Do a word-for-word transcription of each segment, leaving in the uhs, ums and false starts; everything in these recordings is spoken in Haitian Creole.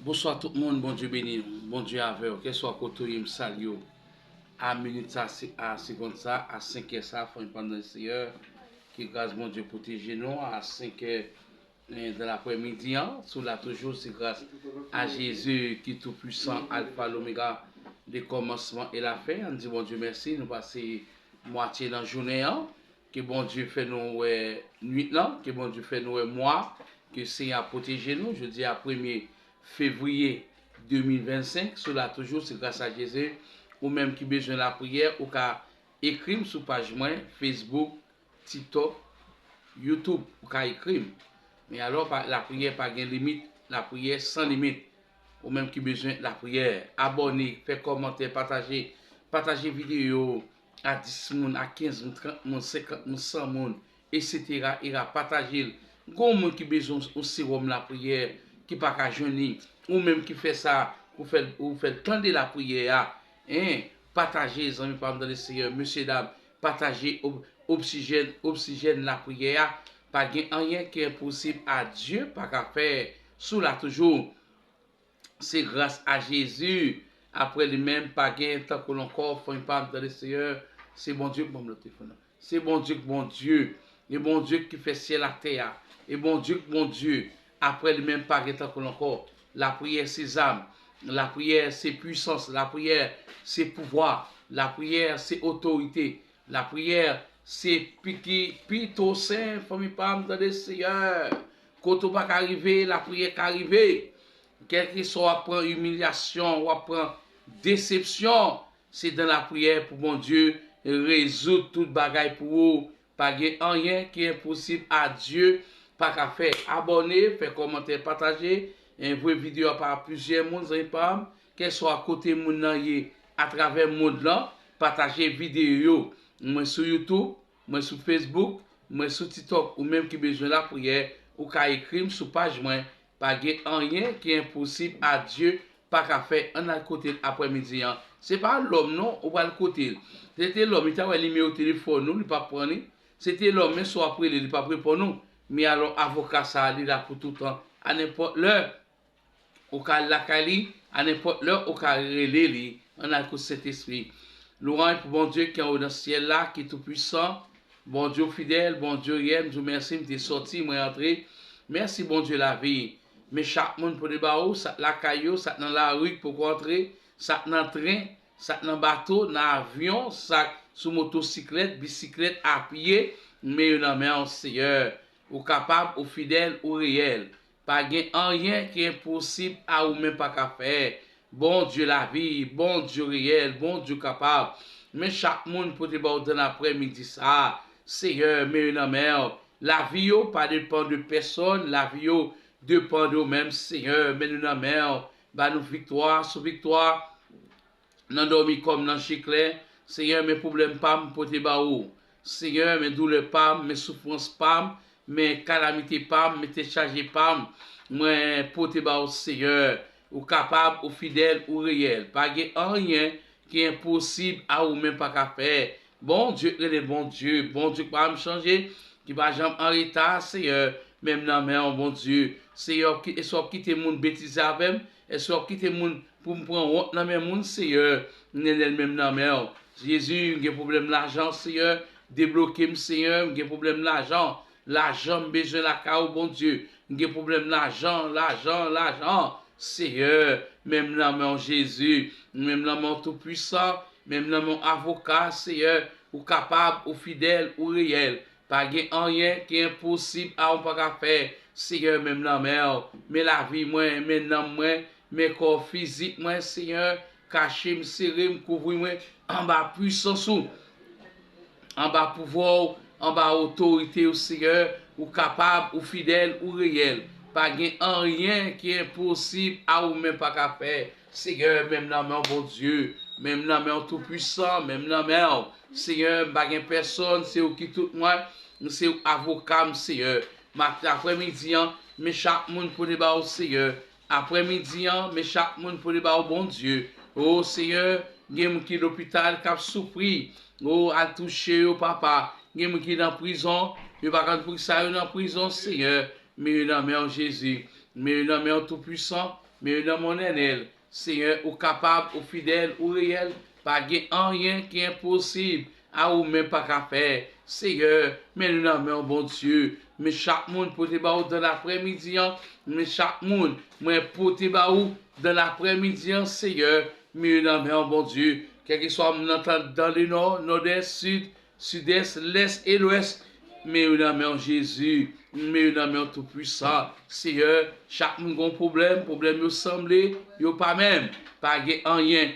Bonswa tout moun, Bondye beni nou, Bondye avè w, kèlswa kote w ye, m salye w. A minit sa, se- a segonn sa, a senk è sa, fanmi pa m nan Seyè, ke gras Bondye pwoteje nou, a senk è, eh, de laprèmidi an, si w la toujou, se gras a Jezi ki tou pwisan, Alfa, Lomega, le kòmansman e la fen. Ann di Bondye mèsi, nou pase mwatye nan jounen an. Ke Bondye fè nou wè nwit lan, ke Bondye fè nou wè mwa, ke Senyè a pwoteje nou. Jodi a premye fevriye de mil vennsenk, sou la toujou, se gras a Jezi. Ou menm ki bezwen lapriyè, ou ka ekri m sou paj mwen, Facebook, TikTok, YouTube, ou ka ekri m. Men alò, pa- lapriyè pa gen limit, lapriyè san limit. Ou menm ki bezwen lapriyè, abòne, fè kòmantè, pataje, pataje videyo a dis moun, a kenz moun, trant moun, senkant moun, san moun, etsetera, era, pataje l. Gon moun ki bezwen yon sewòm lapriyè, ki pa ka jwenn li, ou menm ki fè sa, ou fè, ou fè l tande lapriyè a, en, pataje, zanmi pa m nan Seyè, mesye dam, pataje ob- obsijèn, obsijèn lapriyè a. Pa gen anyen ki enposib a Dye pa ka fè. Sou la toujou. Se gras a Jezi. Aprè li menm, pa gen tankou l ankò, fanmi pa m, tande Seyè. Se Bondye k ban m lòt telefòn nan. Se Bondye k Bondye. E Bondye ki fè syèl ak tè a. E Bondye k Bondye. Aprè li menm, pa gen tankou l ankò. Lapriyè se zam. Lapriyè se pwisans. Lapriyè se pouvwa. Lapriyè se otorite. Lapriyè se piki pito sen, fanmi pa m, tande Seyè. Kote w pa ka rive, lapriyè ka rive. Kèlkeswa w ap pran imilyasyon, w ap pran desepsyon, se dan lapriyè pou Bondye rezoud tout bagay pou ou. Pa gen anyen ki enposib a Dye pa ka fè. Abòne, fè kòmantè, pataje, envoye videyo a pa plizyè moun, zanmi pa m, kèlswa kote moun nan ye atravè mond lan, pataje videyo yo. Mwen sou YouTube, mwen sou Facebook, mwen sou TikTok. Ou menm ki bezwen lapriyè, ou ka ekri m sou paj mwen. Pa gen anyen ki enposib a Dye pa ka fè. Ann al kote l aprèmidi an. Se pa lòm non, ou pral kote l. Se te lòm, li ta wè nimewo telefòn ou, li p ap pran li. Se te lòm, men si w ap rele, li p ap reponn ou. Men alò, avoka sa a, li la pou toutan. A nenpòt lè, ou ka al lakay li, a nenpòt lè, ou ka rele li. Ann al kote Sentespri. Lwanj pou Bondye ki anwo nan syèl la, ki tou pwisan. Bondye w fidèl, Bondye w reyèl, m di w mèsi, m te sòti, mwen antre. Mèsi Bondye lavi. Men chak moun pote ba ou, sa k lakay yo, sa k nan lari k poko antre, sa k nan tren, sa k nan bato, nan avyon, sa k sou motosiklèt, bisiklèt, apye, men yo nan men w, Seyè. Ou kapab, ou fidèl, ou reyèl. Pa gen anyen ki enposib a ou menm pa ka fè. Bondye lavi, Bondye reyèl, Bondye kapab. Men chak moun pote ba w dan aprèmidi sa a. Seyè, men yo nan men w. Lavi yo pa depann de pèsòn, lavi yo depann de w menm, Seyè, men nou nan men w. Ba nou viktwa sou viktwa. Nan dòmi kòm nan je klè, Seyè, men pwoblèm pa m pote ba ou. Seyè, men doulè pa m, men soufrans pa m, men kalamite pa m, men tèt chaje pa m, mwen pote ba ou, Seyè. Ou kapab, ou fidèl, ou reyèl. Pa gen anyen ki enposib a ou menm pa ka fè. Bondye k rele Bondye, Bondye k pa janm chanje, ki pa janm an reta, Seyè, men m nan men w, Bondye. Seyè, w ki- èske w ap kite moun betize avè m? Èske w ap kite moun pou m pran wont nan men moun, Seyè? Nenel, men m nan men w. Jezi, m gen pwoblèm lajan, Seyè. Debloke m, Seyè, m gen pwoblèm lajan. Lajan m bezwen lakay ou, Bondye. M gen pwoblèm lajan, lajan, lajan. Seyè, men m nan men w, Jezi. Men m nan men w Toupwisan. Men m nan men w Avoka, Seyè. Ou kapab, ou fidèl, ou reyèl. Pa gen anyen ki enposib a ou pa ka fè. Seyè, men m nan men w. Men lavi mwen, men nanm mwen, men kò fizik mwen, Seyè. Kache m, sere m, kouvri mwen anba pwisans ou, anba pouvwa w, anba otorite w, Seyè. Ou kapab, ou fidèl, ou reyèl. Pa gen anyen ki enposib a ou menm pa ka fè. Seyè, men m nan men w, Bondye. Men m nan men w Toupwisan, men m nan men w. Seyè, m pa gen pèsòn, se ou ki tout mwen. Se ou avoka m, Seyè. Maten, aprèmidi an, men chak moun pote ba ou, Seyè. Aprèmidi an, men chak moun pote ba ou, Bondye. O Seyè, gen moun ki lopital k ap soufri. O, al touche yo, papa. Gen moun ki nan prizon, yo pa konn poukisa yo nan prizon, Seyè. Men yo nan men w, Jezi. Men yo nan men w Toupwisan. men yo nan men w, Nènèl. Seyè, ou kapab, ou fidèl, ou reyèl. Pa gen anyen ki enposib a ou menm pa ka fè. Seyè, men nou nan men w, Bondye. Men chak moun pote ba ou dan laprèmidi an. Men chak moun mwen pote ba ou dan laprèmidi an, Seyè, men yo nan men w, Bondye. Kèlkeswa moun nan tan dan le nò, nòdès, sid, sidès, lès e lwès, men yo nan men w, Jezi. Men yo nan men w, Toupwisan. Seyè, chak moun gon pwoblèm, pwoblèm yo sanble, yo pa menm. Pa gen anyen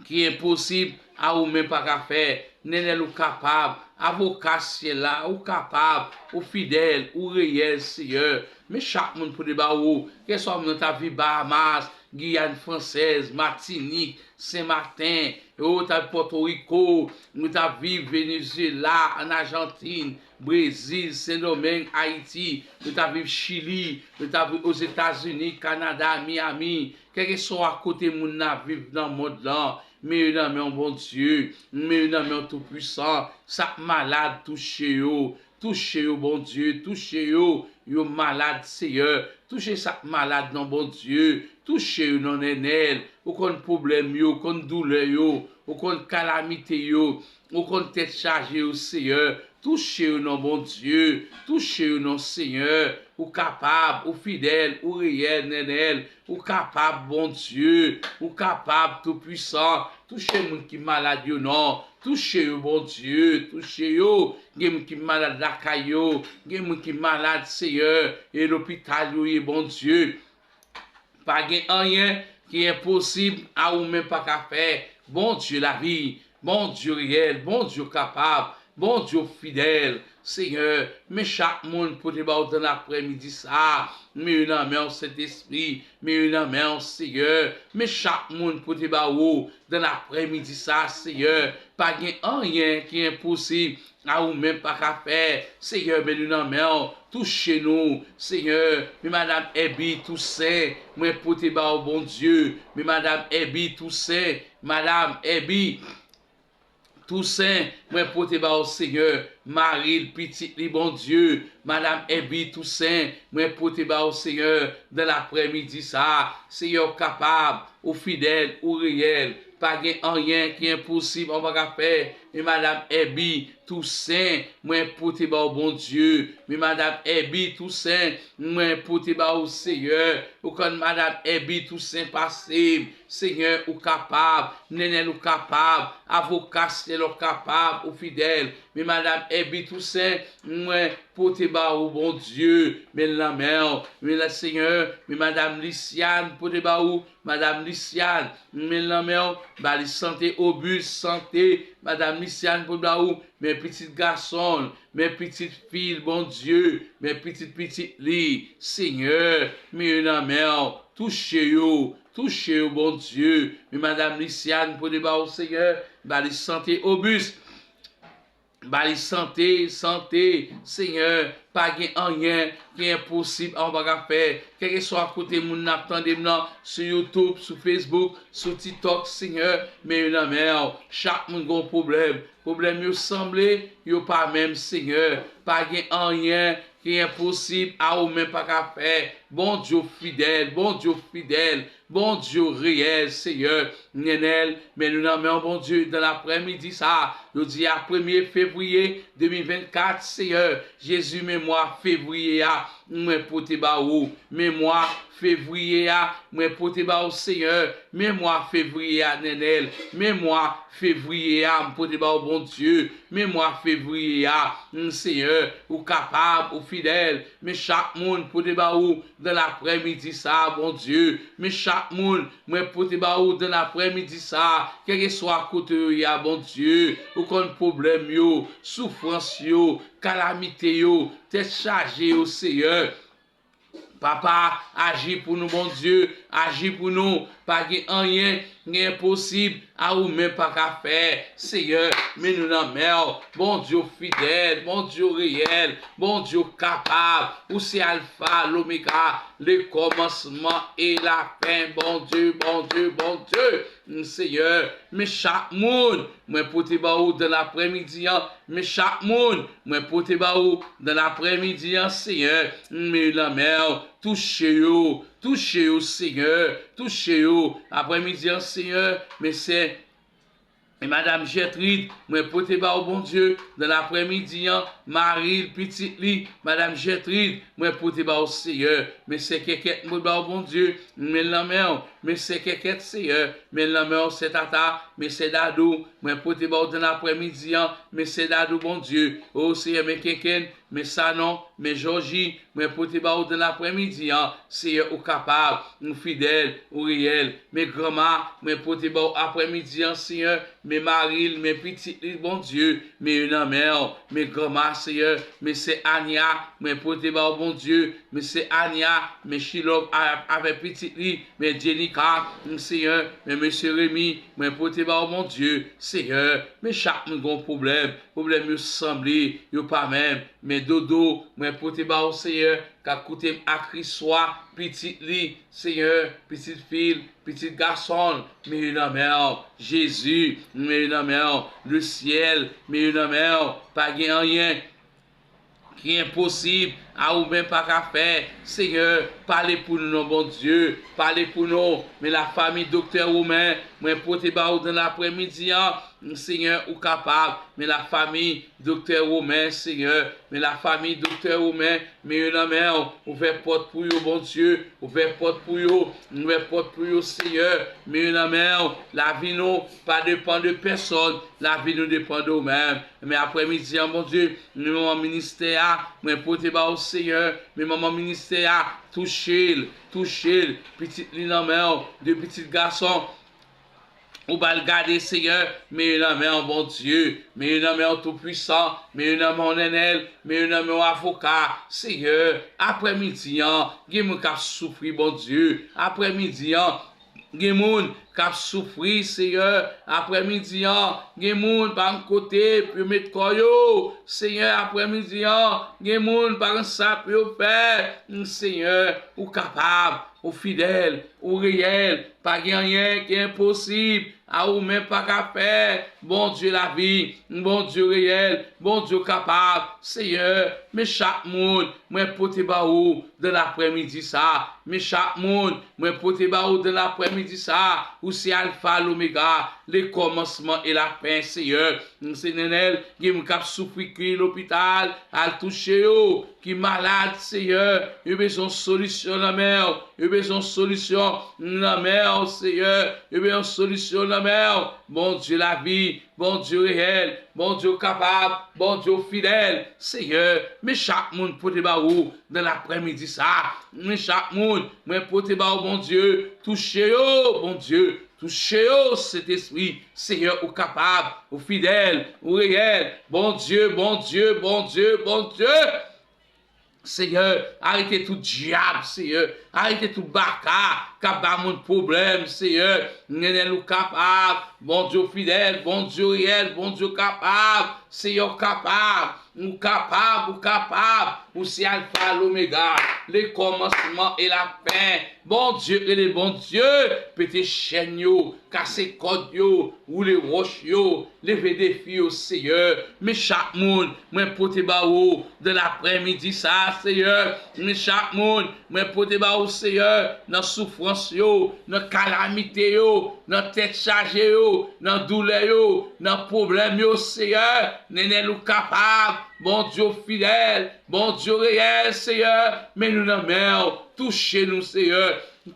ki enposib a ou menm pa ka fè. Nènèl, ou kapab. Avoka syèl la, ou kapab. Ou fidèl, ou reyèl, Seyè. Men chak moun pote ba ou, kèlkeswa moun nan ta viv Bahamas, Giyàn Fransèz, Matinik, Sen Maten, yo ta viv Pòtoriko, yo ta viv Venezyela, ann Ajantin, Brezil, Sendomeng, Ayiti, yo ta viv Chili, yo ta viv Ozetazini, Kanada, Miami, kèlkeswa kote moun nan ap viv nan mond lan, men yo nan men w, Bondye, men yo nan men w, Toupwisan. Sa k malad, touche yo, touche yo, Bondye, touche yo, yo malad, Seyè. Touche sa k malad, non, Bondye, touche yo, non, Nènèl. Ou konn pwoblèm yo, ou konn doulè yo, ou konn kalamite yo, ou konn tèt chaje yo, Seyè. Touche yo, non, Bondye, touche yo, non, Seyè. Ou kapab, ou fidèl, ou reyèl, Nènèl. Ou kapab, Bondye, ou kapab, Toupwisan. Touche moun ki malad yo, non. Touche yo, Bondye, touche yo. Gen moun ki malad lakay yo, gen moun ki malad, Seyè, e lopital yo ye, Bondye. Pa gen anyen ki enposib a ou menm pa ka fè. Bondye lavi, Bondye reyèl, Bondye kapab, Bondye fidèl. Seyè, men chak moun pote ba ou dan laprèmidi sa a. Men yo nan men w, Sentespri, men yo nan men w, Seyè. Men chak moun pote ba ou dan laprèmidi sa a, Seyè. Pa gen anyen ki enposib a ou menm pa ka fè. Seyè, men nou nan men w. Touche nou, Seyè. Men madanm Èbi Tousen, mwen pote ba ou, Bondye. Men madanm Èbi Tousen, madanm Èbi Tousen, mwen pote ba ou, Seyè. Mari l, pitit li, Bondye. Madanm Èbi Tousen, mwen pote ba ou, Seyè, dan laprèmidi sa a. Seyè, ou kapab, ou fidèl, ou reyèl. Pa gen anyen ki enposib a ou pa ka fè. Men madanm Èbi Tousen, mwen pote ba ou, Bondye. Men madanm Èbi Tousen, mwen pote ba ou, Seyè. Ou konn madanm Èbi Tousen pase m. Seyè, ou kapab. Nènèl, ou kapab. Avoka syèl, ou kapab, ou fidèl. Men madanm Èbi Tousen, mwen pote ba ou, Bondye. Men l nan men w. Men la, Seyè, men madanm Lisyàn pote ba ou. Madanm Lisyàn, men l nan men w. Ba li sante obis, sante. Madanm Lisyàn pote ba ou. Men pitit gason l, men pitit fi l, Bondye. Men pitit pitit li, Seyè, men yo nan men w. Touche yo, touche yo, Bondye. Men madanm Lisyàn pote ba ou, Seyè. Ba li sante obis. Ba li sante, sante, Seyè. Pa gen anyen ki enposib a ou pa ka fè. Kèlkeswa kote moun nan ap tande m nan, sou YouTube, sou Facebook, sou TikTok, Seyè, men yo nan men w. Chak moun gon pwoblèm. Pwoblèm yo sanble, yo pa menm, Seyè. Pa gen anyen ki enposib a ou menm pa ka fè. Bondye w fidèl, Bondye w fidèl, Bondye w reyèl, Seyè. Nènèl, men nou nan men w, Bondye, dan laprèmidi sa a. Jodi a, premye fevriye de mil vennkat, Seyè. Jezi, men mwa fevriye a, mwen pote ba ou. Men mwa fevriye a, mwen pote ba ou, Seyè. Men mwa fevriye a, Nènèl. Men mwa fevriye a, m pote ba ou, Bondye. Men mwa fevriye a, m, Seyè, ou kapab, ou fidèl. Men chak moun pote ba ou dan laprèmidi sa a, Bondye. Men chak moun mwen pote ba ou dan laprèmidi sa a, kèlkeswa kote yo ye a, Bondye. Ou konn pwoblèm yo, soufrans yo, kalamite yo, tèt chaje yo, Seyè. Papa, aji pou nou, Bondye, aji pou nou. Pa gen anyen ki enposib a ou menm pa ka fè. Seyè, men nou nan men w. Bondye w fidèl, Bondye w reyèl, Bondye w kapab. Ou se Alfa, Lomega, le kòmansman e la fen. Bondye, Bondye, Bondye. Seyè, men chak moun mwen pote ba ou dan laprèmidi an. Men chak moun mwen pote ba ou dan laprèmidi an, Seyè. Men yo nan men w, touche yo, Touche yo, Senyè, touche yo. Aprèmidi an, Senyè, men sè e madanm Jètrid, mwen pote ba ou, Bondye, nan aprèmidi an, mari l, pitit li, madanm Jètrid, mwen pote ba ou, Seyè, men sè Kèkèt, mwen ba ou, Bondye, men l nan men w, men sè Kèkèt, Seyè, men l nan men w, sè Tata, men sè Dadou, mwen pote ba ou nan aprèmidi an, men sè Dadou, Bondye, o Seyè, men Kenkenn, men Sanon, men Jòji, mwen pote ba ou nan aprèmidi an, Seyè, ou kapab, ou fidèl, ou reyèl, men granma, mwen pote ba ou aprèmidi an, Seyè, men mari l, men pitit li, Bondye, men yo nan men w, men granma, Seyè, men sè Anya, mwen pote ba ou, Bondye, men sè Anya, men Chilòm a- avèk pitit li, men Jenika, Seyè, men mesye Remi, mwen pote ba ou, Bondye, Seyè, men chak moun gen yon pwoblèm, pwoblèm yo sanble, yo pa menm, men Dodo, mwen pote ba ou, Seyè, k ap koute m ak Kriswa, pitit li, Seyè, pitit fi l, pitit gason l, men yo nan men w, Jezi, men yo nan men w, lesyèl, men yo nan men w, pa gen anyen ki enposib a ou menm pa ka fè. Seyè, pale pou nou non, Bondye, pale pou nou. Men lafanmi Doktè Women, mwen pote ba ou nan aprèmidi an, Seyè, ou kapab. Men lafanmi Doktè Women, Seyè, men lafanmi Doktè Women, men yo nan men w. Ouvè pòt pou yo, Bondye, ouvè pòt pou yo, ouvè pòt pou yo, Seyè, men yo nan men w. Lavi nou pa depann de pèsòn, lavi nou depann de ou menm. Men aprèmidi an, Bondye, men manman ministè a, mwen pote ba ou, Seyè, men manman ministè a, touche l, touche l, pitit li nan men w, de pitit gason, ou ba l gade, Seyè, men yo nan men w, Bondye, men yo nan men w, Toupwisan, men yo nan men w, Nènèl, men yo nan men w, avoka, Seyè, aprèmidi an, gen moun k ap soufri, Bondye, aprèmidi an, gen moun k ap soufri, Seyè, aprèmidi an, gen moun pa gen kote pou yo met kò yo, Seyè, aprèmidi an, gen moun pa gen sa pou yo fè, Seyè, ou kapab, ou fidèl, ou reyèl, pa gen anyen ki enposib a ou menm pa ka fè. Bondye lavi, Bondye reyèl, Bondye kapab. Seyè, men chak moun mwen pote ba ou nan aprèmidi sa. Men chak moun mwen pote ba ou nan aprèmidi sa. Ou se Alfa, Lomega, le kòmansman e la fen, Seyè. Se Nènèl, gen moun k ap soufri ki lopital, al touche yo, ki malad, Seyè. Yo bezwen yon solisyon nan men w. Yo bezwen yon solisyon nan men w, Seyè. Yo bezwen yon solisyon nan men w. Bondye lavi, Bondye reyèl, Bondye kapab, Bondye fidèl, Seyè. Men chak moun pote ba ou nan aprèmidi sa. Men chak moun mwen pote ba ou, Bondye. Touche yo, Bondye. Touche yo, Sentespri. Seyè, ou kapab, ou fidèl, ou reyèl. Bondye, Bondye, Bondye, Bondye. Seyè, arete tout dyab, Seyè. Arete tout baka k ap ba moun pwoblèm, Seyè. Nènèl, ou kapab. Bondye, ou fidèl. Bondye, ou reyèl. Bondye, ou kapab. Seyè, ou kapab. Ou kapab, ou kapab. Ou se Alfa, Lomega, le kòmansman e la fen. Bondye rele Bondye, pete chèn yo, kase kòd yo, woule wòch yo, leve defi yo, Seyè. Men chak moun mwen pote ba ou nan aprèmidi sa, Seyè. Men chak moun mwen pote ba ou, Seyè, nan soufrans yo, nan kalamite yo, nan tèt chaje yo, nan doulè yo, nan pwoblèm yo, Seyè. Nènèl, ou kapab, Bondye, ou fidèl, Bondye, ou reyèl, Seyè. Men nou nan men w, touche nou, Seyè.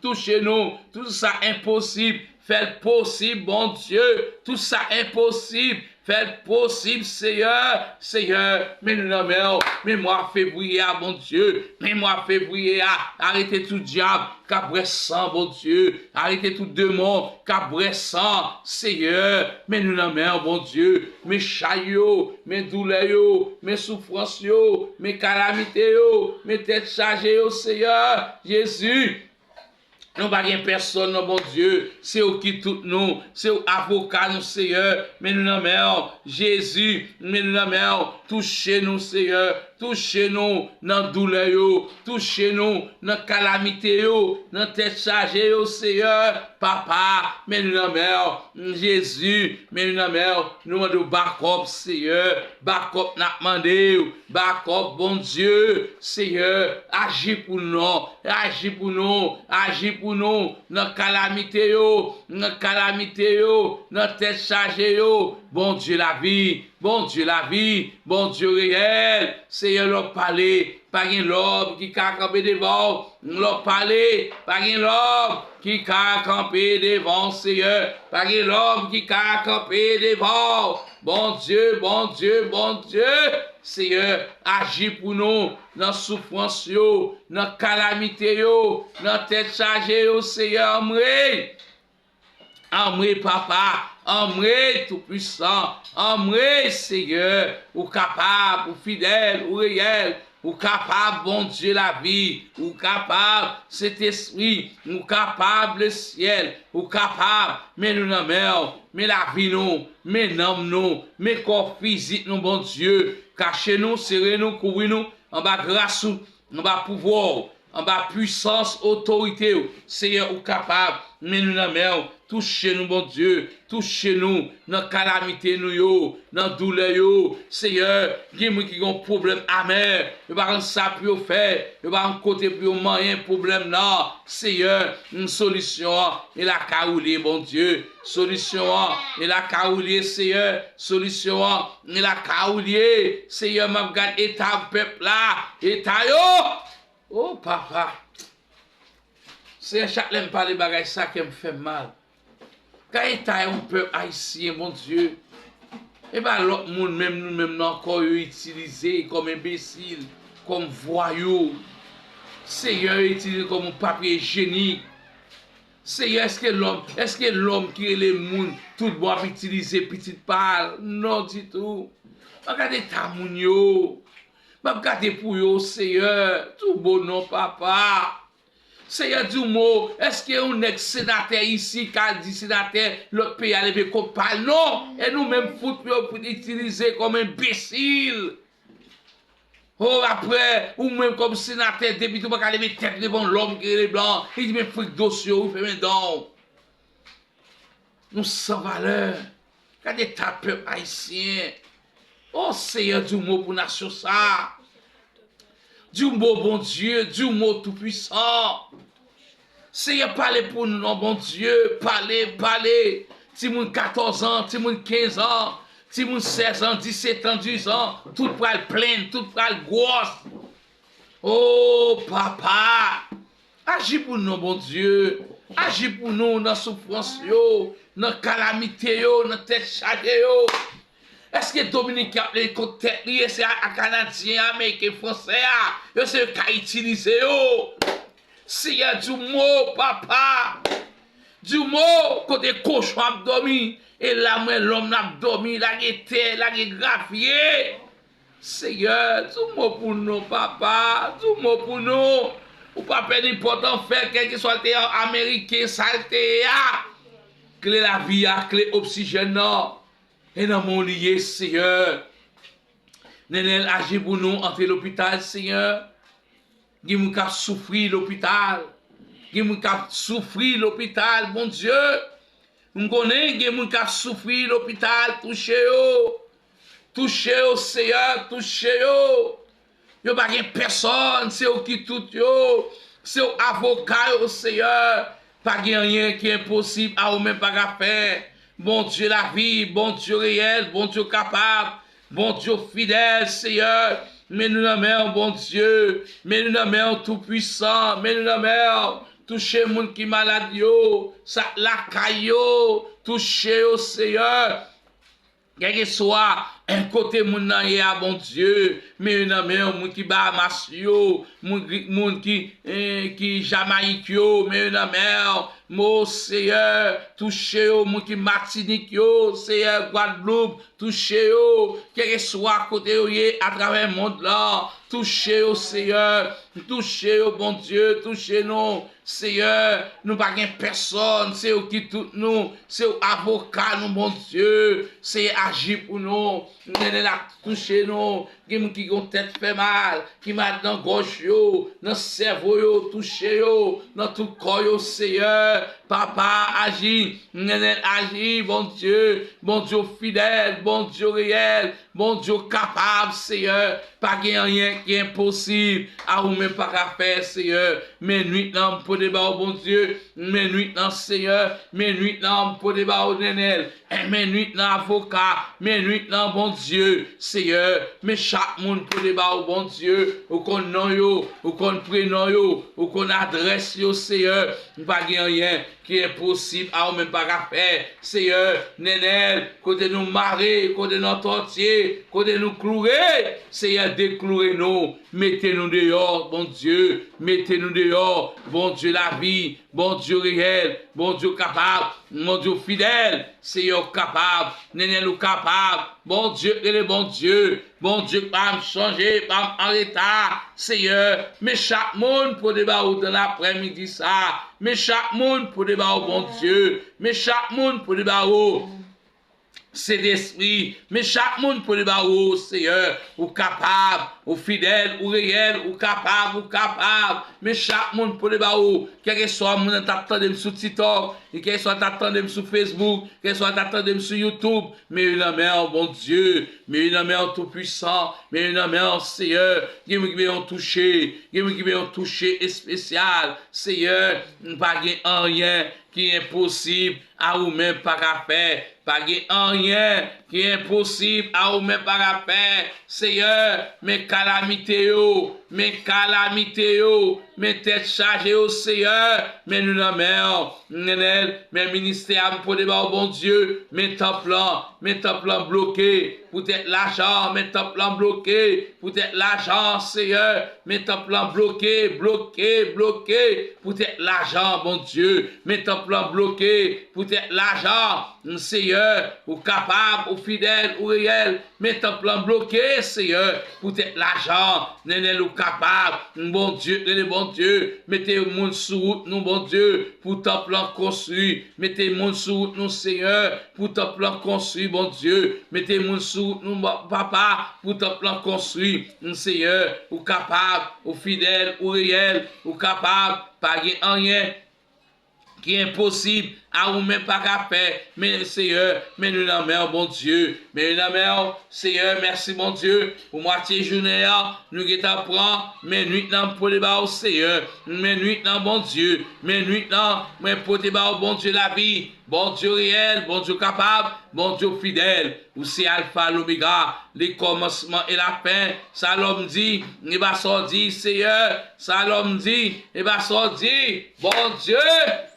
Touche nou. Tout sa enposib, fè l posib, Bondye. Tout sa enposib, fè l posib, Seyè. Seyè, men nou nan men w. Men mwa fevriye a, Bondye. Men mwa fevriye a, arete tout dyab k ap bwè san, Bondye. Arete tout demon k ap bwè san, Seyè. Men nou nan men w, Bondye. Men chay yo, men doulè yo, men soufrans yo, men kalamite yo, men tèt chaje yo, Seyè. Jezi, nou pa gen pèsòn non, Bondye. Se ou ki tout nou. Se ou avoka nou, Seyè. Men nou nan men w. Jezi, men nou nan men w. Touche nou, Seyè. Touche nou nan doulè yo, touche nou nan kalamite yo, nan tèt chaje yo, Seyè. Papa, men nou nan men w. Jezi, men nou nan men w. Nou mande w bakòp, Seyè. Bakòp n ap mande w. Bakòp, Bondye, Seyè. Aji pou nou, aji pou nou, aji pou nou nan kalamite yo, nan kalamite yo, nan tèt chaje yo. Bondye lavi, Bondye lavi, Bondye reyèl. Seyè, lè w pale, pa gen lòm ki ka kanpe devan w. Lè w pale, pa gen lòm ki ka kanpe devan w, Seyè. Pa gen lòm ki ka kanpe devan w. Bondye, Bondye, Bondye, Seyè, aji pou nou nan soufrans yo, nan kalamite yo, nan tèt chaje yo, Seyè, anmwe. Anmwe, Papa, anmwe, Toupwisan, anmwe, Seyè, ou kapab, ou fidèl, ou reyèl, ou kapab, Bondye lavi, ou kapab, Sentespri, ou kapab, Lesyèl, ou kapab, men nou nan men w, men lavi nou, men nanm nou, men kò fizik nou, Bondye, kache nou, sere nou, kouvri nou, anba gras ou, anba pouvwa w, anba pwisans otorite w. Seyè, ou kapab, men nou nan men w. Touche nou, Bondye. Touche nou nan kalamite nou yo, nan doulè yo. Seyè, gen moun ki gen yon pwoblèm amè. Yo pa konn sa pou yo fè. Yo pa konn kote pou yo manyen pwoblèm nan. Seyè, solisyon an, e lakay ou li ye, Bondye. Solisyon an, e lakay ou li ye, Seyè. Solisyon an, e lakay ou li ye. Seyè, m ap gad eta pèp la. Eta yo. O Papa, Seyè, chak lè m pale bagay sa, kè m fè m mal. Gade eta yon pèp ayisyen, Bondye. E pa lòt moun, menm nou menm nan kò yo itilize kòm enbesil, kòm vwayou. Seyè, yo itilize kòm yon papye ijenik. Seyè, èske lòm, èske lòm ki rele moun tout bon ap itilize pitit pa l? Non ditou. M ap gade eta moun yo. M ap gade pou yo, Seyè. Di w mo non, Papa. Seyè, di w mo. Èske yon nèg senatè isi ka di senatè lòt peyi a leve kont pa l? Non. E nou menm fout pou yo itilize kòm enbesil. O, apre, ou menm kòm senatè, depite ou pa ka leve tèt devan lòm ki rele blan, li di men frik dosye w, wi, fèmen dan w. Nou san valè. Gade eta pèp ayisyen. O Seyè, di yon mo pou nasyon sa a. Di yon mo, Bondye, di yon mo toupwisan. Seyè, pale pou nou non, Bondye, pale, pale. Timoun katòz an, timoun kenz an, timoun sèz an, disèt an, dizuit an, tout pral plenn, tout pral gwòs. O Papa, aji pou nou, Bondye. Aji pou nou nan soufrans yo, nan kalamite yo, nan tèt chaje yo. Èske Dominiken ap leve kont tèt li, e se a, a Kanadyen, Ameriken, Fransè a, yo se yo ka itilize yo? Seyè, di yon mo, Papa. Di yon mo, kote kochon ap dòmi, e la m wè lòm nan ap dòmi, lage tè, lage gravye. Seyè, di yon mo pou nou, Papa. Di yon mo pou nou. Ou pa pè nenpòt anfè, kèlkeswa l te ye Ameriken, sa l te ye a. Kle lavi a, kle oksijèn nan. E nan men w li ye, Seyè. Nenel, aji pou nou, antre lopital, Seyè. Gen moun k ap soufri lopital. Gen moun k ap soufri lopital, Bondye. M konnen gen moun k ap soufri lopital, touche yo. Touche yo, Seyè, touche yo. Yo pa gen pèsòn, se ou ki tout yo. Se ou avoka yo, Seyè. Pa gen anyen ki enposib a ou menm pa ka fè. Bondye lavi, Bondye reyèl, Bondye kapab, Bondye fidèl, Seyè. Men nou nan men w, Bondye. Men nou nan men w, Toupwisan. Men nou nan men w. Touche moun ki malad yo, sa k lakay yo. Touche yo, Seyè. Kèlkeswa, eh, kote moun nan ye a, Bondye, men yo nan men w, moun ki Bahamas yo, moun ki, moun ki, eh, ki Jamayik yo, men yo nan men w. Mo, Seyè, touche yo, moun ki Matinik yo, Seyè, Gwadloup, touche yo, kèlkeswa kote yo ye atravè mond lan, touche yo, Seyè, touche yo, Bondye, touche nou. Seyè, nou pa gen pèsòn, se ou ki tout nou, se ou avoka nou, Bondye. Seyè, aji pou nou. Nènèl ap touche nou. Gen moun ki gon tèt fè mal, ki mal nan gòj yo, nan sèvo yo, touche yo, nan tout kò yo, Seyè. Papa, aji, Nènèl aji, Bondye, Bondye w fidèl, Bondye w reyèl, Bondye w kapab, Seyè. Pa gen anyen ki enposib a ou menm pa ka fè, Seyè. Men nwit lan m pote ba ou, Bondye, men nwit lan, Seyè, men nwit lan m pote ba ou, Nènèl. Men nwit lan avoka, men nwit lan Bondye, Seyè, men chak moun pote ba ou Bondye, ou konn non yo, ou konn prenon yo, ou konn adrès yo, Seyè, pa gen anyen ki enposib a ou menm pa ka fè, Seyè, Nènèl, kote nou mare, kote nou antòtye, kote nou kloure, Seyè, dekloure nou, mete nou deyò, Bondye, mete nou deyò, Bondye lavi, Bondye reyèl, Bondye kapab, Bondye fidèl, Seyè ou kapab, Nènèl ou kapab, Bondye rele Bondye, Bondye pa m chanje, pa m an reta, Seyè, men chak moun pote ba ou nan aprèmidi sa, men chak moun pote ba ou Bondye, men chak moun pote ba ou. Sentespri, men chak moun pote ba ou, Seyè, ou kapab, ou fidèl, ou reyèl, ou kapab, ou kapab, men chak moun pote ba ou, kèlkeswa moun nan t ap tande m sou TikTok, kèlkeswa t ap tande m sou Facebook, kèlkeswa t ap tande m sou YouTube, men yo nan men w, Bondye, men yo nan men w Toupwisan, men yo nan men w, Seyè, gen moun ki bezwen yon touche, gen moun ki bezwen yon touche espesyal, Seyè, pa gen anyen ki enposib a ou menm pa ka fè. Pa gen anyen ki enposib a ou menm pa ka fè. Seyè, men kalamite yo, men kalamite yo, men tèt chaje yo, Seyè, men nou nan men w. Nènèl, men ministè a m pote ba ou, Bondye, men tanp lan, men tanp lan bloke, poutèt lajan, men tanp lan bloke, poutèt lajan, Seyè, men tanp lan bloke, bloke, bloke, poutèt lajan, Bondye, men tanp lan bloke, poutèt lajan, Seyè, ou kapab, ou fidèl, ou reyèl, men tanp lan bloke, Seyè, poutèt lajan, Nènèl ou kapab, Bondye, rele Bondye, mete moun sou wout nou, Bondye, pou tanp lan konstwi, mete moun sou wout nou, Seyè, pou tanp lan konstwi, Bondye, mete moun sou wout nou, ba-, Papa, pou tanp lan konstwi, Seyè, ou kapab, ou fidèl, ou reyèl, ou kapab, pa gen anyen ki enposib a ou menm pa ka fè, men Seyè, men nou nan men w, Bondye, men nou nan men w, Seyè, mèsi, Bondye, pou mwatye jounen an, nou gentan pran, men nwit lan m pote ba ou, Seyè, men nwit lan, Bondye, men nwit lan, mwen pote ba ou, Bondye lavi, Bondye reyèl, Bondye kapab, Bondye fidèl. Ou se Alfa, Lomega, le kòmansman e lafen. Sa lòm di, e pa sa w di, Seyè. Sa lòm di, e pa sa w di. Bondye,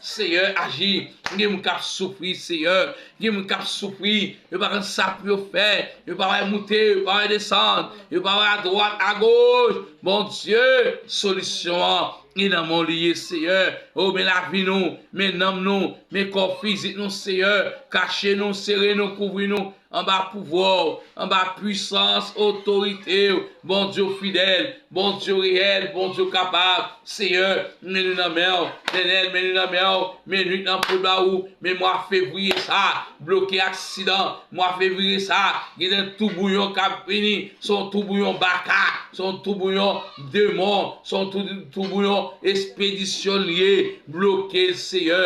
Seyè, aji. Gen moun k ap soufri, Seyè. Gen moun k ap soufri. Yo pa konn sa pou yo fè. Yo pa wè moute, yo pa wè desann. Yo pa wè adwat, agoch. Bondye, solisyon an, e nan men w li ye, Seyè. O, men lavi nou, men nanm nou, men kò fizik nou, Seyè. Kache nou, sere nou, kouvri nou. Anba pouvwa w, anba pwisans, otorite w, Bondye w fidèl, Bondye w reyèl, Bondye w kapab, Seyè, men nou nan men w, Etènèl, men nou nan men w, men nwit lan pote ba ou, men mwa fevriye sa, bloke aksidan, mwa fevriye sa, gen de toubouyon k ap vini, se yon toubouyon baka, se yon toubouyon demon, se yon tou-, toubouyon espedisyon l ye, bloke l, Seyè,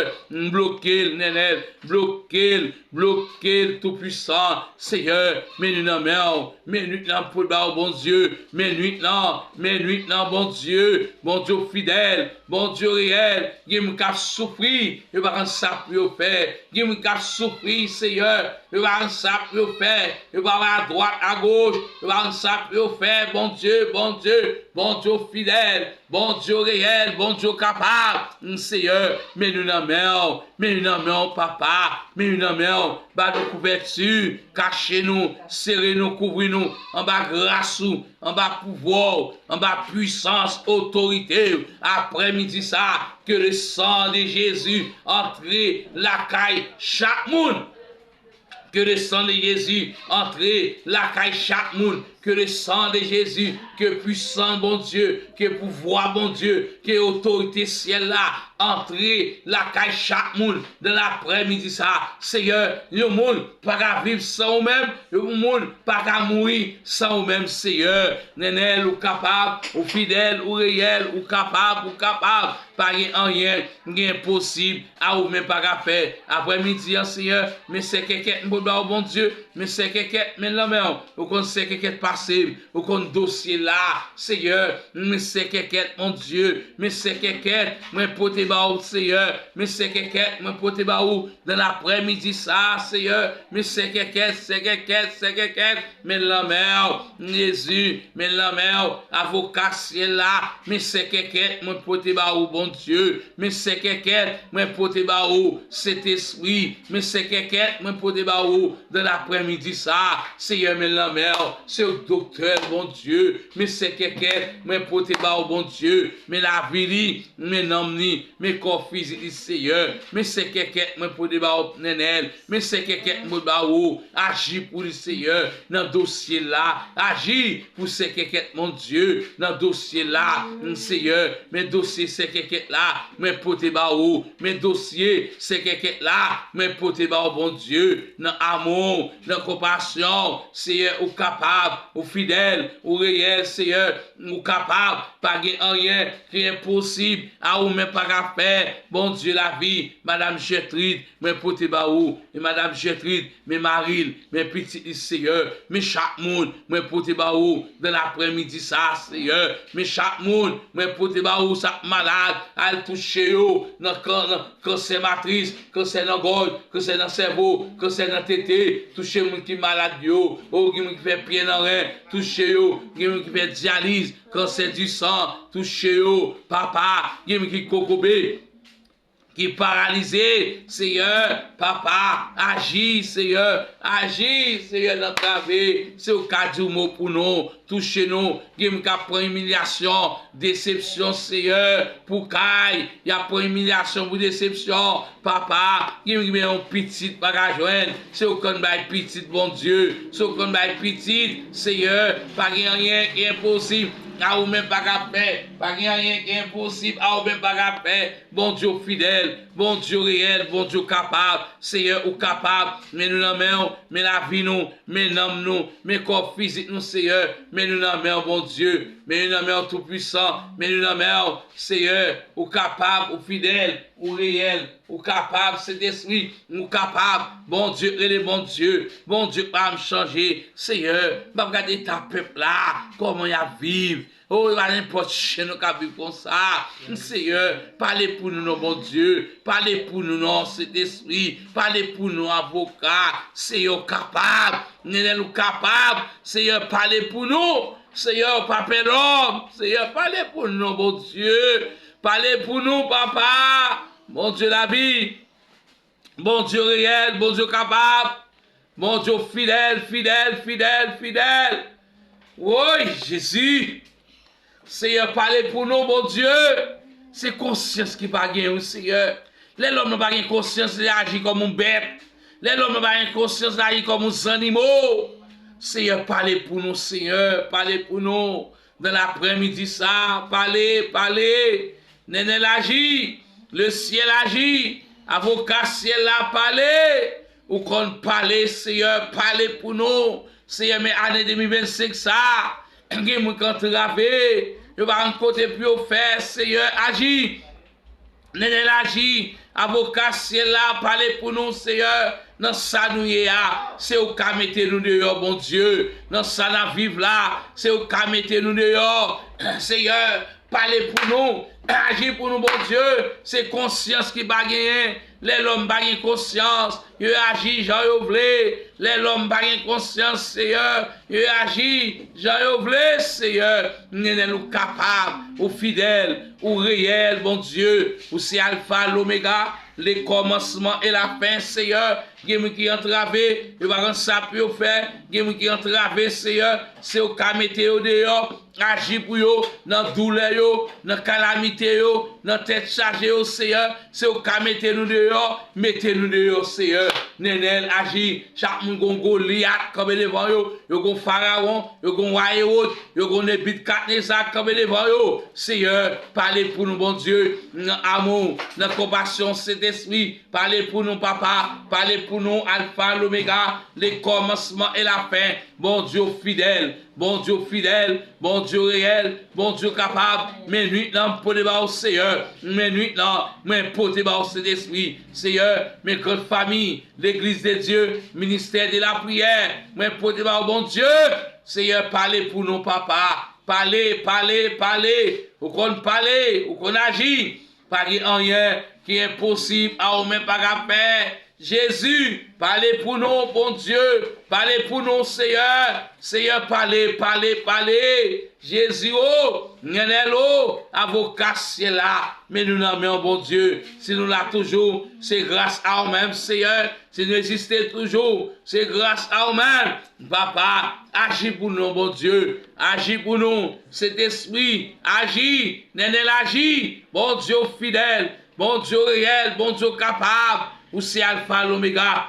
bloke l, Etènèl, bloke l, Bloke l, Toupwisan, Seyè, men nou nan men w, men nwit lan pote ba ou, Bondye, men nwit lan, men nwit lan, Bondye, Bondye w fidèl, Bondye w reyèl, gen moun k ap soufri, yo pa konn sa pou yo fè, gen moun k ap soufri, Seyè, yo pa konn sa pou yo fè, yo pa wè adwat, agoch, yo pa konn sa pou yo fè, Bondye, Bondye, Bondye w fidèl, Bondye w reyèl, Bondye w kapab, Seyè, men nou nan men w, men nou nan men w, Papa, men nou nan men w, ba nou kouvèti, kache nou, sere nou, kouvri nou, anba gras ou, anba pouvwa w, anba pwisans, otorite w, aprèmidi sa, que le sang de Jésus antre lakay chak moun. Que le sang de Jésus antre lakay chak moun. Ke le san de Jezi, ke pwisans Bondye, ke pouvwa Bondye, ke otorite syèl la antre lakay chak moun nan laprèmidi sa a. Seyè, yon moun pa ka viv san ou menm, yon moun pa ka mouri san ou menm, Seyè. Nenel, ou kapab, ou fidèl, ou reyèl, ou kapab, ou kapab. Pa gen anyen ki enposib a ou menm pa ka fè. Aprèmidi an, Seyè, men sèkèkèt m pote ba ou, Bondye, men sèkèkèt, men lanmè w. Ou konn sèkèkèt pase m, ou konn dosye la, Seyè, men sèkèkèt, Bondye, men sèkèkèt, mwen pote ba ou, Seyè, men sèkèkèt, mwen pote ba ou, nan laprèmidi sa a, Seyè, men sèkèkèt, sèkèkèt, sèkèkèt, men lanmè w, Jezi, men lanmè w, avoka syèl la, men sèkèkèt, mwen pote ba ou, Bondye, men sèkèkèt, mwen pote ba ou, Sentespri, men sèkèkèt, mwen pote ba ou, nan laprèmidi sa a, Seyè, men lanmè w, se ou doktè, Bondye, men sèkèkèt, mwen pote ba ou, Bondye, men lavi li, men nanm li, men kò fizik li, Seyè, men sèkèkèt, mwen pote ba ou, Nenel, men sèkèkèt, mwen pote ba ou, aji pou li, Seyè, nan dosye la, aji pou sèkèkèt, Bondye, nan dosye la, Seyè, men dosye sèkèkèt la, mwen pote ba ou, men dosye sèkèkèt la, mwen pote ba ou, Bondye, nan amou, nan konpasyon, Seyè, ou kapab, ou fidèl, ou reyèl, Seyè, ou kapab, pa gen anyen ki enposib a ou menm pa ka fè, Bondye lavi, Madanm Jètrid, mwen pote ba ou, e Madanm Jètrid, men mari l, men pitit li, Seyè, men chak moun, mwen pote ba ou, nan laprèmidi sa a, Seyè, men chak moun, mwen pote ba ou, sa k malad, al touche yo, nan kan-, nan kansè matris, kansè nan gòj, kansè nan sèvo, kansè nan tete, touche moun ki malad yo, o gen moun ki fè pye nan ren, touche yo, gen moun ki fè dyaliz, kansè di san, touche yo, papa, gen moun ki kokobe, ki paralize, Seyè, papa, aji, Seyè, aji, Seyè, nan trave, se ou ka di yon mo pou nou, touche nou, gen moun k ap pran imilyasyon, desepsyon, Seyè, pou kay, y ap pran imilyasyon pou desepsyon, papa, gen moun ki gen yon pitit pa ka jwenn, se ou konn bay pitit, Bondye, se ou konn bay pitit, Seyè, pa gen anyen ki enposib a ou menm pa ka fè, pa gen anyen ki enposib a ou menm pa ka fè, Bondye w fidèl, Bondye w reyèl, Bondye w kapab, Seyè, ou kapab, men nou nan men w, men lavi nou, men nanm nou, men kò fizik nou, Seyè, men nou nan men w, Bondye, men nou nan men w, Toupwisan, men nou nan men w, Seyè, ou kapab, ou fidèl, ou reyèl, ou kapab, Sentespri, ou kapab, Bondye k rele Bondye, Bondye k pa janm chanje, Seyè, m ap gade eta pèp la, kòman y ap viv, o, pa nenpòt chen nou ka viv konsa. Seyè, pale pou nou non, Bondye. Pale pou nou non, Sentespri. Pale pou nou, avoka. Seyè, ou kapab. Nenel, ou kapab. Seyè, pale pou nou. Seyè, ou pa pè lòm. Seyè, pale pou nou non, Bondye. Pale pou nou, papa. Bondye lavi. Bondye reyèl, Bondye kapab. Bondye fidèl, fidèl, fidèl, fidèl. Woy, Jezi. Seyè, pale pou nou, Bondye. Se konsyans ki pa gen, wi, Seyè. Lè lòm nan pa gen konsyans, li aji kòm yon bèt. Lè lòm nan pa gen konsyans, li aji kòm yon zannimo. Seyè, pale pou nou, Seyè. Pale pou nou. Nan laprèmidi sa, pale, pale. Nenel aji, lesyèl aji, avoka syèl la pale. Ou konn pale, Seyè, pale pou nou. Seyè, men ane de mil vennsenk sa, gen moun k antrave, yo pa konn kote pou yo fè, Seyè, aji. Nenel aji, avoka syèl la, pale pou nou, Seyè, nan sa nou ye a, se ou ka mete nou deyò, Bondye, nan sa n ap viv la, se ou ka mete nou deyò, Seyè, pale pou nou, aji pou nou, Bondye, se konsyans ki pa genyen, lè lòm pa gen konsyans, yo aji jan yo vle, lè lòm pa gen konsyans, Seyè, yo aji jan yo vle, Seyè. Nenel, ou kapab, ou fidèl, ou reyèl, Bondye. Ou se Alfa, Lomega, le kòmansman e la fen, Seyè. Gen moun ki antrave, yo pa konn sa pou yo fè. Gen moun ki antrave, Seyè. Se ou ka mete yo deyò. Aji pou yo, nan doulè yo, nan kalamite. kalamite yo, nan tèt chaje yo, Seyè, si w ka mete nou deyò, mete nou deyò, Seyè. Nenel aji, chak moun gon Golyat kanpe devan yo, yo gon Farawon, yo gon wa Ewod, yo gon Nebikadneza kanpe devan yo. Seyè, pale pou nou, Bondye, nan amou, nan konpasyon, Sentespri, pale pou nou, Papa, pale pou nou, Alfa, Lomega, le kòmansman e la fen. Bondye w fidèl, Bondye w fidèl, Bondye w reyèl, Bondye w kapab. Men nwit lan, m pote ba w, Seyè. Men nwit lan, mwen pote ba w, Sentespri. Seyè, men gran fanmi, Legliz de Dye, ministè de la priyè, mwen pote ba w, Bondye. Seyè, pale pou nou, Papa. Pale, pale, pale. Ou konn pale, ou konn aji. Pa gen anyen ki enposib a ou menm pa ka fè. Jezi, pale pou nou, Bondye. Pale pou nou, Seyè. Seyè, pale, pale, pale. Jezi o, Nenel o, avoka syèl la, men nou nan men w, Bondye. Si nou la toujou, se gras a ou menm, Seyè. Si nou egziste toujou, se gras a ou menm. Papa, aji pou nou, Bondye. Aji pou nou, Sentespri, aji. Nenel aji. Bondye w fidèl, Bondye w reyèl, Bondye w kapab. Ou se Alfa, Lomega,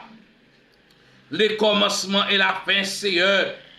le kòmansman e la fen, Seyè.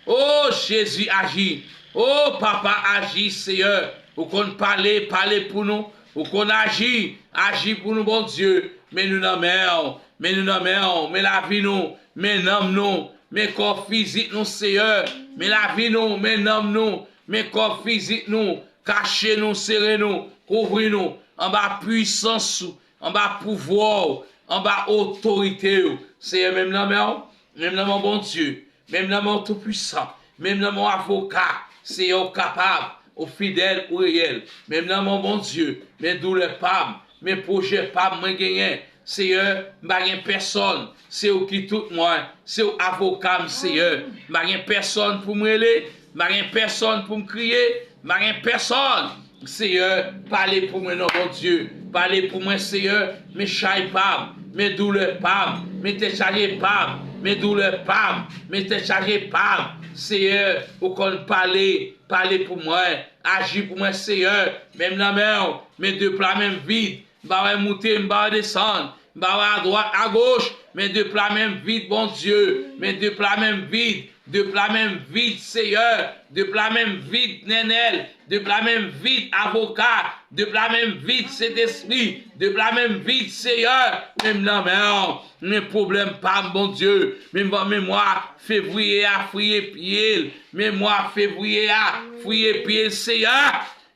O Jezi, aji. O Papa, aji, Seyè. Ou konn pale, pale pou nou. Ou konn aji, aji pou nou, Bondye. Men nou nan men w, men nou nan men w, men lavi nou, men nanm nou, men kò fizik nou, Seyè. Men lavi nou, men nanm nou, men kò fizik nou. Kache nou, sere nou, kouvri nou anba pwisans ou, anba pouvwa w, anba otorite w. Seyè, men m nan men w, men m nan men w, Bondye, men m nan men w Toupwisan, men m nan men w Avoka. Seyè, ou kapab, ou fidèl, ou reyèl. Men m nan men w, Bondye, men doulè pa m, men pwojè pa m mwen genyen. Seyè, m pa gen pèsòn, se ou ki tout mwen, se ou avoka m, Seyè. M pa gen pèsòn pou m rele, m pa gen pèsòn pou m kriye, m pa gen pèsòn. Seyè, pale pou mwen non, Bondye. Pale pou mwen, Seyè. Men chay pa m, men doulè pa m, men tèt chaje pa m, men doulè pa m, men tèt chaje pa m. Seyè, ou konn pale, pale pou mwen. Aji pou mwen, Seyè. Men m nan men w, men de pla men m vid. M pa wè moute, m pa wè desann. M pa wè adwat, agoch, men de pla men m vid, Bondye. Men de pla men m vid, de pla men m vid, Seyè. De pla men m vid, Nenel. De pla men m vid, Avoka. De pla men m vid, Sentespri. De pla men m vid, Seyè. Men m nan men w. Men pwoblèm pa m, Bondye. Men m ban memwa fevriye a, fouye pye l. Memwa fevriye a, fouye pye l, Seyè.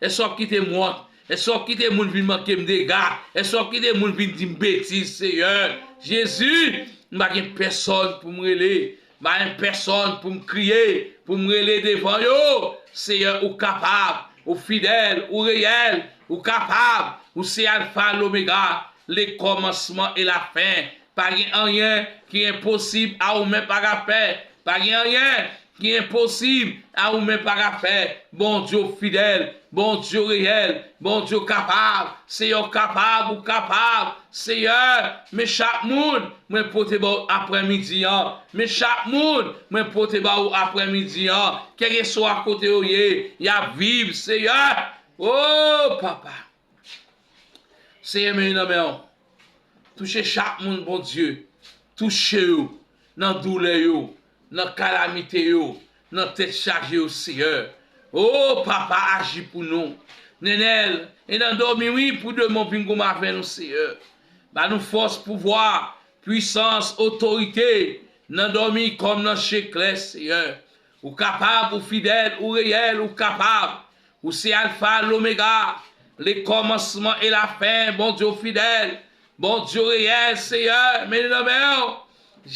Èske w ap kite m wont? Èske w ap kite moun vin manke m dega? Èske w ap kite moun vin di m betiz, Seyè? Jezi, m pa gen pèsòn pou m rele. M pa gen pèsòn pou m kriye, pou m rele devan yo. Seyè, ou kapab, ou fidèl, ou reyèl, ou kapab. Ou se Alfa, Lomega, le kòmansman e la fen. Pa gen anyen ki enposib a ou menm pa ka fè. Pa gen anyen ki enposib a ou menm pa ka fè. Bondye w fidèl, Bondye w reyèl, Bondye w kapab. Seyè, w kapab, ou kapab. Seyè, men chak moun mwen pote ba w aprèmidi an. Men chak moun mwen pote ba w aprèmidi an. Kèlkeswa kote yo ye, y ap viv, Seyè. O, Papa. Seyè, men yo nan men w. Touche chak moun, Bondye. Touche yo nan doulè yo, nan kalamite yo, nan tèt chaje yo, Seyè. O, Papa, aji pou nou. Nenel, e nan dòmi, wi, pou demen vin goumen avè nou, Seyè. Ba nou fòs, pouvwa, pwisans, otorite, nan dòmi kòm nan je klè, Seyè. Ou kapab, ou fidèl, ou reyèl, ou kapab. Ou se Alfa, Lomega, le kòmansman e la fen. Bondye w fidèl, Bondye w reyèl, Seyè, men nou nan men w.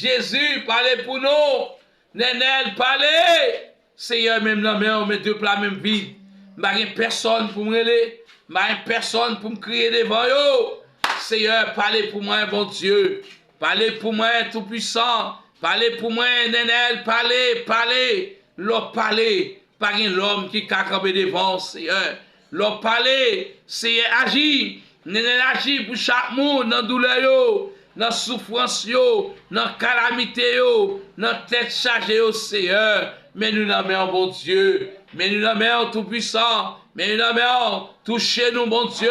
Jezi, pale pou nou. Nenel, pale. Seyè, men m nan men w, men de pla men m vid. M pa gen pèsòn pou m rele, m pa gen pèsòn pou m kriye devan yo. Seyè, pale pou mwen, Bondye. Pale pou mwen, Toupwisan. Pale pou mwen, Nenel, pale, pale. Lè w pale, pa gen lòm ki ka kanpe devan w, Seyè. Lè w pale, Seyè, aji. Nenel, aji pou chak moun nan doulè yo, nan soufrans yo, nan kalamite yo, nan tèt chaje yo, Seyè. Men nou nan men w, Bondye. Men nou nan men w, Toupwisan. Men nan men w, touche nou, Bondye,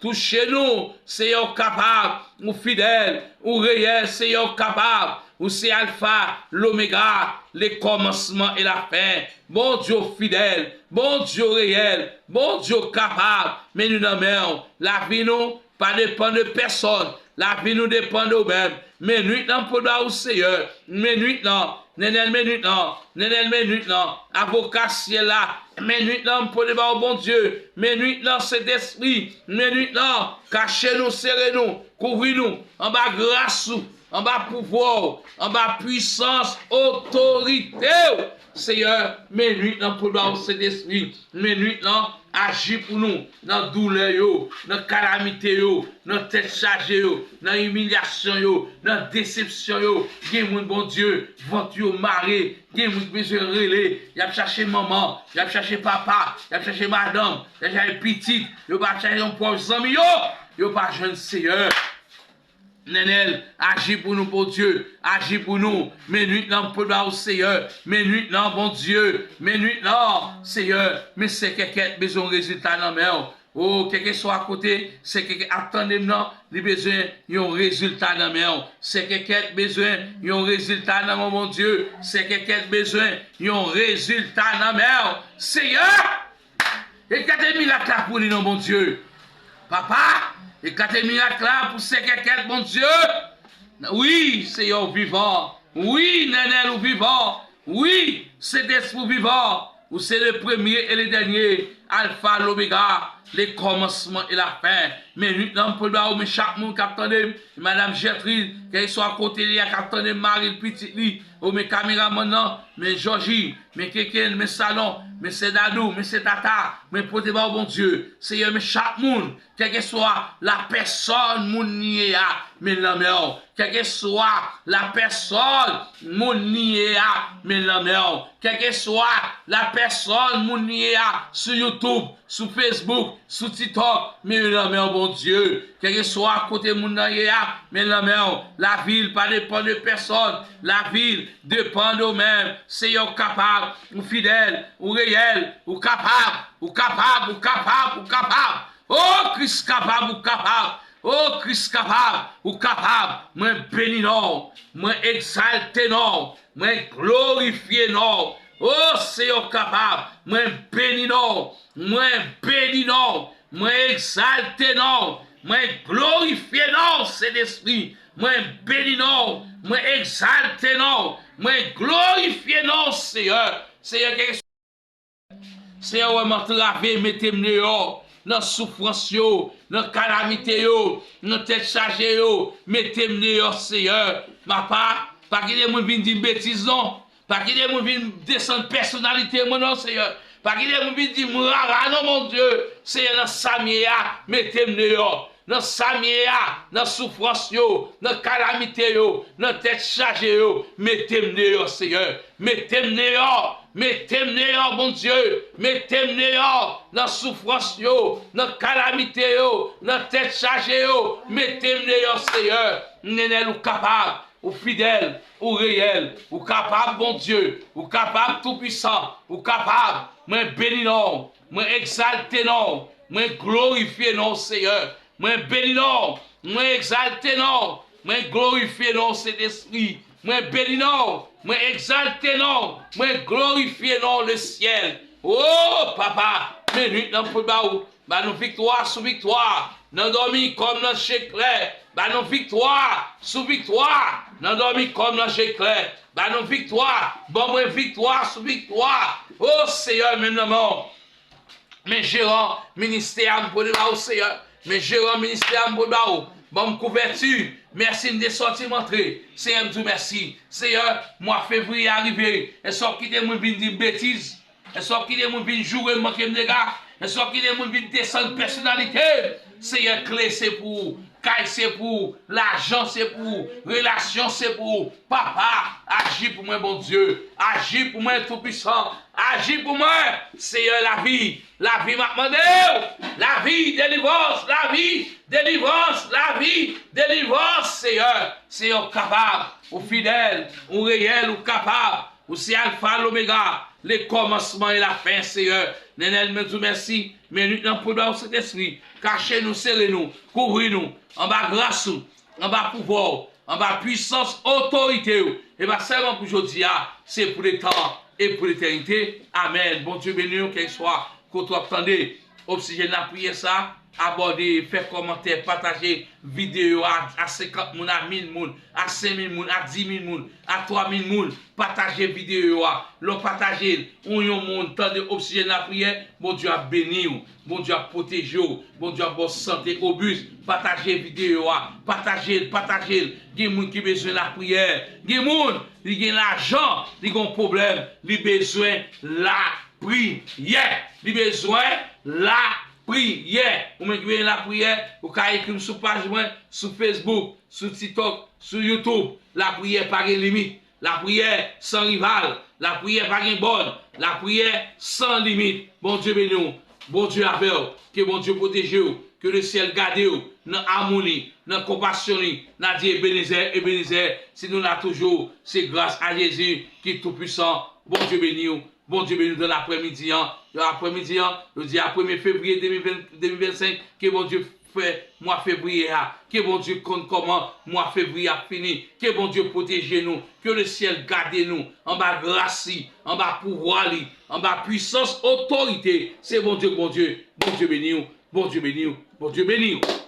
touche nou. Seyè, ou kapab, ou fidèl, ou reyèl, Seyè, ou kapab. Ou se Alfa, Lomega, le kòmansman e la fen. Bondye, ou fidèl, Bondye, ou reyèl, Bondye, ou kapab. Men nou nan men w. Lavi nou pa depann de pèsòn. Lavi nou depann de ou menm. Men nwit lan m pote ba ou, Seyè. Men nwit lan. Nenel, men nwit lan. Nenel, men nwit lan. Avoka syèl la, men nwit lan m pote ba ou, Bondye. Men nwit lan, Sentespri, men nwit lan. Kache nou, sere nou, kouvri nou anba gras ou, anba pouvwa w, anba pwisans, otorite w. Seyè, men nwit lan m pote ba ou, Sentespri. Men nwit lan, aji pou nou nan doulè yo, nan kalamite yo, nan tèt chaje yo, nan imilyasyon yo, nan desepsyon yo. Gen moun, Bondye, vant yo mare. Gen moun ki bezwen rele. Y ap chache manman, y ap chache papa, y ap chache madanm, y ap chache pitit. Yo pa chache yon pwòch zanmi yo. Yo pa jwenn, Seyè. Nenel, aji pou nou, Bondye. Aji pou nou. Men nwit lan m pote ba ou, Seyè. Men nwit lan, Bondye. Men nwit lan, Seyè. Men sè Kèkèt bezwen yon rezilta nan men w. O, kèlkeswa kote sè Kèkèt ap tande m nan, li bezwen yon rezilta nan men w. Sè Kèkèt bezwen yon rezilta nan men w, Bondye. Sè Kèkèt bezwen yon rezilta nan men w. Seyè! Eklate mirak la pou li non, Bondye. Papa, eklate mirak la pou sè Kèkèt, Bondye. Wi, Seyè, ou vivan. Wi, Nenel, ou vivan. Wi, Sentespri, ou vivan. Ou se le premye e le dènye, Alfa, Lomega, le kòmansman e la fen. Men nwit lan m pote ba ou, men chak moun k ap tande m, madanm Jètrid, kèlkeswa kote li a, k ap tande m, mari l, pitit li, o men kameramann nan, men Jòji, men Keken, men Salon, men sè Dadou, men sè Tata, men pote ba ou, Bondye. Seyè, men chak moun, kèlkeswa lapèsòn moun li ye a, men l nan men w. Kèlkeswa lapèsòn moun li ye a, men l nan men w. Kèlkeswa lapèsòn moun li ye a, sou YouTube, sou Facebook, sou TikTok, men yo nan men w, Bondye. Kèlkeswa kote moun nan ye a, men l nan men w. Lavi l pa depann de pèsòn. Lavi l depann de w menm. Seyè, ou kapab, ou fidèl, ou reyèl, ou kapab, ou kapab, ou kapab, ou kapab. O Kris kapab, ou kapab. O Kris kapab, ou kapab. Mwen beni non w. Mwen egzalte non w. Mwen glorifye non w. O Seyè, ou kapab. Mwen beni non w. Mwen beni non w. Mwen egzalte non w. Mwen glorifye non w, Sentespri. Mwen beni non w. Mwen egzalte non w. Mwen glorifye non w, Seyè. Seyè, kèlkeswa Seyè, wè m antrave, mete m deyò nan soufrans yo, nan kalamite yo, nan tèt chaje yo, mete m deyò, Seyè. Papa, pa kite moun vin di m betiz non. Pa kite moun vin desann pèsonalite mwen non, Seyè. Pa kite moun vin di m rara non, Bondye. Seyè, nan sa m ye a, mete m deyò. Nan sa m ye a, nan soufrans yo, nan kalamite yo, nan tèt chaje yo, mete m deyò, Seyè. Mete m deyò, mete m deyò, Bondye. Mete m deyò nan soufrans yo, nan kalamite yo, nan tèt chaje yo. Mete m deyò, Seyè. Nenel, ou kapab, ou fidèl, ou reyèl, ou kapab, Bondye, ou kapab, toupwisan, ou kapab. Mwen beni non w, mwen egzalte non w, mwen glorifye non w, Seyè. Mwen beni non w, mwen egzalte non w, mwen glorifye non w, Sentespri. Mwen beni non w, mwen egzalte non w, mwen glorifye non w, Lesyèl. O, Papa, men nwit lan pou ba ou. Ba nou viktwa sou viktwa, nan dòmi kòm nan je klè. Ba nou viktwa sou viktwa, nan dòmi kòm nan je klè. Ba nou viktwa, ban mwen viktwa sou viktwa. O Seyè, men nan men w. Men jeran ministè a m pote ba ou, Seyè. Men jeran ministè a m pote ba ou. Ban m kouvèti. Mèsi, m te sòti, m antre. Seyè, m di w mèsi. Seyè, mwa fevriye a rive. Èske w ap kite moun vin di m betiz? Èske w ap kite moun vin joure m, manke m dega? Èske w ap kite moun vin desann pèsonalite m? Seyè, kle se pou ou, kay se pou ou, lajan se pou ou, relasyon se pou ou. Papa, aji pou mwen, Bondye. Aji pou mwen, Toupwisan. Aji pou mwen, Seyè, lavi. Lavi, m ap mande w. Lavi, delivrans, lavi, delivrans, lavi, delivrans, Seyè. Seyè, ou kapab, ou fidèl, ou reyèl, ou kapab. Ou se Alfa, Lomega, le kòmansman e la fen, Seyè. Nenel, mwen di w mèsi. Men nwit nan poud ba w, Sentespri. Kache nou, sere nou, kouvri nou anba gras ou, anba pouvwa w, anba pwisans otorite w. E pa sèlman pou jodi a, se pou letan e pou letènite. Amèn. Bondye beni w, kèlkeswa kote w ap tande Oksijèn Lapriyè sa, abòne, fè kòmantè, pataje videyo a a senkant moun, a mil moun, a senk mil moun, a di mil moun, a twa mil moun. Pataje videyo a. Lè w pataje l, ou yon moun tande Oksijèn Lapriyè, Bondye ap beni w, Bondye ap pwoteje w, Bondye ap ba w sante obis. Pataje videyo a, pataje l, pataje l. Gen moun ki bezwen lapriyè. Gen moun, li gen lajan, li gen yon pwoblèm, li bezwen lapriyè. Li bezwen lapriyè. Ou menm ki bezwen lapriyè, ou ka ekri m sou paj mwen, sou Facebook, sou TikTok, sou YouTube. Lapriyè pa gen limit. Lapriyè san rival. Lapriyè pa gen bòn. Lapriyè san limit. Bondye beni w. Bondye avè w. Ke Bondye pwoteje w. Ke lesyèl gade w nan amou li, nan konpasyon li. N a di Ebenezè, Ebenezè, si nou la toujou, se gras a Jezi ki toupwisan. Bondye beni w. Bondye beni w nan aprèmidi an. Aprèmidi an, yo di a premye fevriye de mil ven, de mil vennsenk, ke Bondye fè mwa fevriye a. Ke Bondye konn kòman mwa fevriye ap fini. Ke Bondye pwoteje nou. Ke lesyèl gade nou anba gras li, anba pouvwa li, anba pwisans otorite. Se Bondye k Bondye. Bondye beni w. Bondye beni w. Bondye beni w.